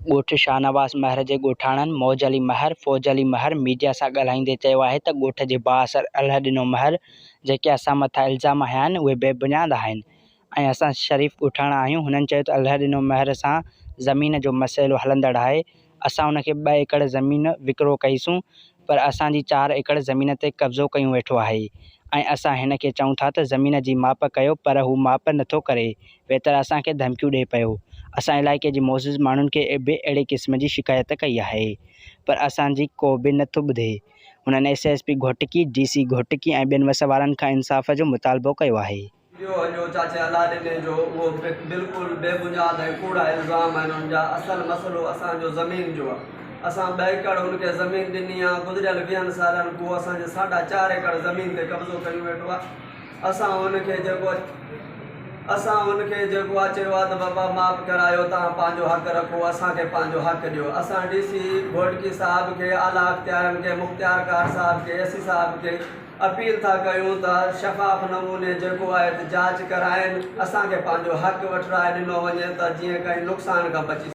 ڳوٺ شاهنواز مهر جي ڳوٺاڻن موج علي مهر، فوج علي مهر ميڊيا سان ڳالهائيندي چيو آهي ته ڳوٺ جي بااثر الهڏنو مهر جيڪي اسان مٿان الزام هنيا آهن اهي بي بنياد آهن ۽ اسان شريف ڳوٺاڻا آهيون هنن چيو ته الهڏنو مهر سان زمين جو مسئلو هلندڙ آهي اسان ان کي ٻه ايڪڙ زمين وڪرو ڪئيسون پر اسان جي چار ايڪڙ زمين تي قبضو ڪيون ويٺو آهي ۽ اسان هن کي چئون ٿا ته زمين جي ماپ ڪيو پر هو ماپ نٿو ڪري ويتر اسان کي ڌمڪيون ڏئي پيو اسان علائقي جي معزز ماڻهن کي به اهڙي قسم جي شڪايت ڪئي آهي پر اسان جي ڪو به نٿو ٻڌي هنن S S P Ghotki, D C Ghotki ۽ ٻين وس وارن کان انصاف جو مطالبو ڪيو آهي. ٻيو اڄو چاچي الله ڏني جو اهو بلڪل بي بنياد ۽ ڪوڙا الزام آهن ان جا اصل مسئلو اسان جو زمين جو آهي اسان ٻه ايڪڙ ان کي زمين ڏني آهي گذريل ويهن سالن کان اهو اسان جي ساڍا چار ايڪڙ زمين تي قبضو ڪيون ويٺو آهي اسان ان کي جيڪو اسان ان کي جيڪو آهي چيو آهي ته بابا معاف ڪرايو تان پنهنجو حق رکو اسان کي پنهنجو حق ڏيو اسان ڊي سي گهوٽڪي صاحب کي اعليٰ اختيارن کي مختيارڪار صاحب کي اي سي صاحب کي اپيل ٿا ڪيون ته شفاف نموني جيڪو آهي ته جاچ ڪرائين اسان کي پنهنجو حق وٺرائي ڏنو وڃي ته جيئن ڪنهن نقصان کان بچي.